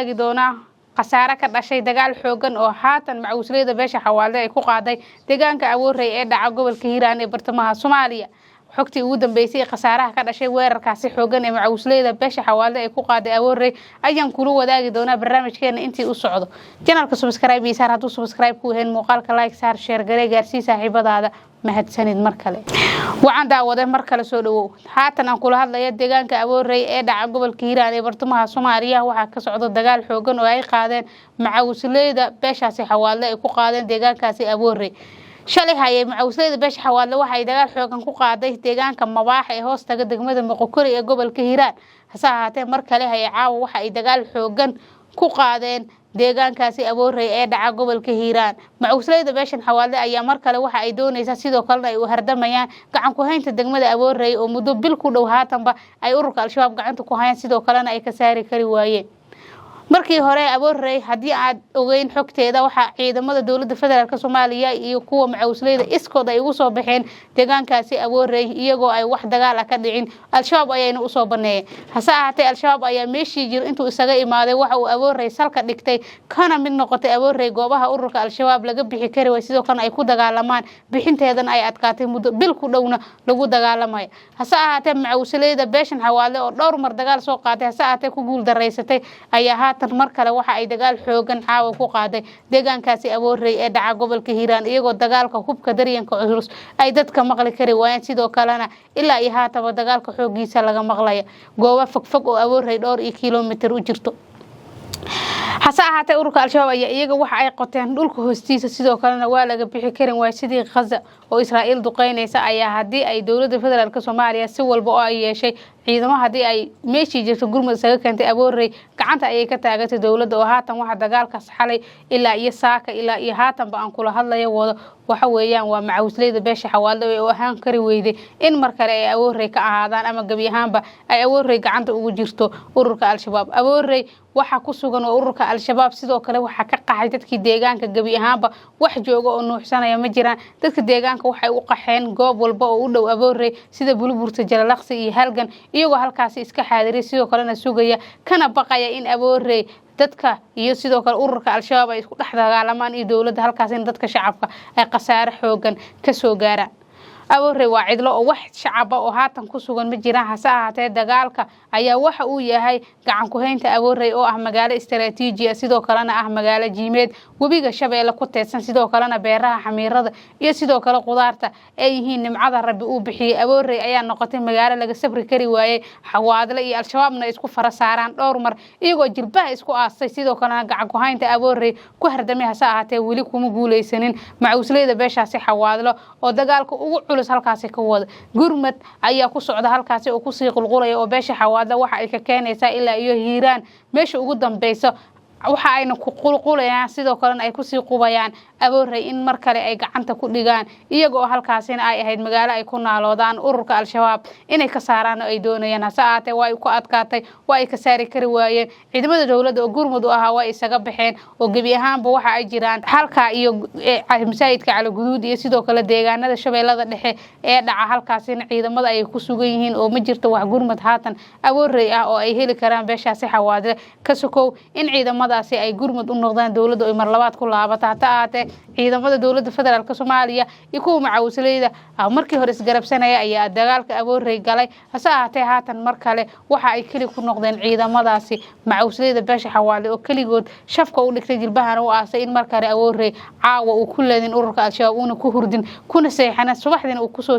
Doonaa khasaare ka dhashay dagaal xoogan oo haatan macawisleyda beesha Xawaale ay ku qaaday deegaanka Awoorey ee dhaca gobolka Hiiraan ee bartamaha Soomaaliya. Xogtii ugu dambeysay khasaaraha ka dhashay weerarkaasi xoogan ee macawisleyda beesha Xawaale ay ku qaaday Awoorey ayaan kula wadaagi doonaa barnaamijkeena intii u socdo. Channelka subscribe iyo saar hadduu subscribe ku yahayn, muuqaalka like saar, share garee, gaarsii saaxiibadaada. Mahadsanid mar kale. Waxaan daawaday mar kale soo dhawow. Haatan aan kula hadlaya deegaanka Awoorey ee dhaca gobolka Hiiraan ee bartamaha Soomaaliya waxaa ka socda dagaal xoogan oo ay qaadeen macawisleyda beeshaasi Xawaadle ay ku qaadeen deegaankaasi Awoorey. Shalay hayay macawisleyda beesha Xawaadle waxay dagaal xoogan ku qaaday deegaanka Mabaax ee hoostaga degmada Moqokori ee gobolka Hiiraan. Hase ahaatee, mar kale hayay caawa waxa ay dagaal xoogan ku qaadeen deegaankaasi Awoorey ee dhaca gobolka Hiiraan. Macawisleyda beeshan Xawaadle ayaa mar kale waxa ay doonaysaa, sidoo kalena ay u hardamayaan gacan ku haynta degmada Awoorey oo muddo bil ku dhow haatanba ay ururka Al-Shabaab gacanta ku hayaan, sidoo kalena ay ka saari kari waayeen markii hore. Awoorey, haddii aad ogeyn xogteeda, waxaa ciidamada dowladda federaalk Soomaaliya iyo kuwa macawisleyda iskood ay ugu soo baxeen deegaankaasi Awoorey, iyagoo ay wax dagaal ah ka dhicin. Al-Shabaab ayayna usoo baneeyeen. Hase ahaatee, Al-Shabaab ayaa meeshii jiro intuu isaga imaaday waxa uu Awoorey salka dhigtay, kana mid noqotay Awoorey goobaha ururka Al-Shabaab laga bixi kari way, sidoo kalena ay ku dagaalamaan, bixinteedana ay adkaatay, muddo bil ku dhowna lagu dagaalamayo. Hase ahaatee, macawisleyda beeshan Xawaadle oo dhowr mar dagaal soo qaatay, hase ahaatee ku guul daraysatay, ayaa haatan mar kale waxa ay dagaal xoogan caawa ku qaaday deegaankaasi Awoorey ee dhaca gobolka Hiiraan, iyagoo dagaalka hubka daryanka culus ay dadka maqli kari waayeen, sidoo kalena ilaa iyo haataba dagaalka xoogiisa laga maqlaya goobo fogfog oo Awoorey dhowr iyo kilomitir u jirto. Hase ahaatee, ururka Al-Shabaab ayaa iyaga waxa ay qoteen dhulka hoostiisa, sidoo kalena waa laga bixi karin waay. Sidii Khaza oo Israa'iil duqeynaysa ayaa haddii ay dowladda federaalk Soomaaliya si walba oo ay yeeshay ciidamo, haddii ay meeshii jirto gurmud isaga keentay, Aboorey gacanta ayay ka taagatay dowladda. Oo haatan waxa dagaalkaas xalay ilaa iyo saaka, ilaa iyo haatanba aan kula hadlayo wado, waxa weeyaan waa macawisleyda beesha Xawaadle oo ahaan kari weyday in mar kale ay Awoorey ka ahaadaan ama gebi ahaanba ay Awoorey gacanta ugu jirto ururka Al-Shabaab. Awoorey waxa ku sugan oo ururka Al-Shabaab, sidoo kale waxaa ka qaxay dadkii deegaanka. Gebi ahaanba wax jooga oo nuuxsanaya ma jiraan. Dadka deegaanka waxay u qaxeen goob walba oo u dhow Awoorey, sida Buluburta, Jalalaqsi iyo Halgan, iyagoo halkaasi iska xaadiray, sidoo kalena sugaya kana baqaya in Awoorey dadka iyo sidoo kale ururka Al-Shabaab ay isku dhex dagaalamaan iyo dowladda, halkaas in dadka shacabka ay khasaare xoogan kasoo gaaraan. Awoorey waa cidlo oo wax shacaba oo haatan ku sugan ma jiraan. Hase ahaatee, dagaalka ayaa waxa uu yahay gacan ku-haynta Awoorey oo ah magaalo istaraatiiji ah, sidoo kalena ah magaalo jiimeed webiga Shabeelle ku teedsan, sidoo kalena beeraha xamiirada iyo sidoo kale qudaarta ay yihiin nimcada Rabbi uu bixiyey. Awoorey ayaa noqotay magaalo laga safri kari waayey, Xawaadle iyo Al-Shabaabna isku fara saaraan dhowr mar, iyagoo jilbaha isku aastay, sidoo kalena gacan ku-haynta Awoorey ku hardamay. Hase ahaatee, weli kuma guuleysanin macawisleyda beeshaasi Xawaadlo oo dagaalka ugu culus halkaasi ka wada. Gurmad ayaa ku socda halkaasi oo kusii qulqulaya, oo beesha Xawaadle waxa ay ka keenaysaa ilaa iyo Hiiraan meesha ugu dambeyso. Waxa ayna ku qulqulayaan, sidoo kalena ay kusii qubayaan Aboorey in mar kale ay gacanta ku dhigaan, iyaga oo halkaasina ay ahayd magaalo ay ku naaloodaan ururka Al-Shabaab inay ka saaraan oo ay doonayaan. Hase ahaatee, waa ay ku adkaatay, waa ay ka saari kari waayeen. Ciidamada dowladda oo gurmud u ahaa waa isaga baxeen, oo gebi ahaanba waxa ay jiraan halka iyo masaajidka Calaguduud iyo sidoo kale deegaanada Shabeellada Dhexe ee dhaca. Halkaasina ciidamada ay ku sugan yihiin, oo ma jirto wax gurmud haatan Aboorey ah oo ay heli karaan beeshaasi Xawaadle, ka sokow in ciidamadaasi ay gurmud u noqdaan dowladda oo mar labaad ku laabata. Hata ahaatee, ciidamada dowladda federaalk Soomaaliya iyo kuwa macawisleyda markii hore isgarabsanaya ayaa dagaalka Aboorey galay. Hase ahaatee, haatan mar kale waxa ay keli ku noqdeen ciidamadaasi macawisleyda beesha Xawaale oo keligood shafka u dhigtay, jilbahana u aasay in mar kale Aboorey caawa uu ku leedin ururka Al-Shabaab, uuna ku hurdin kuna seexana, subaxdiina uu kusoo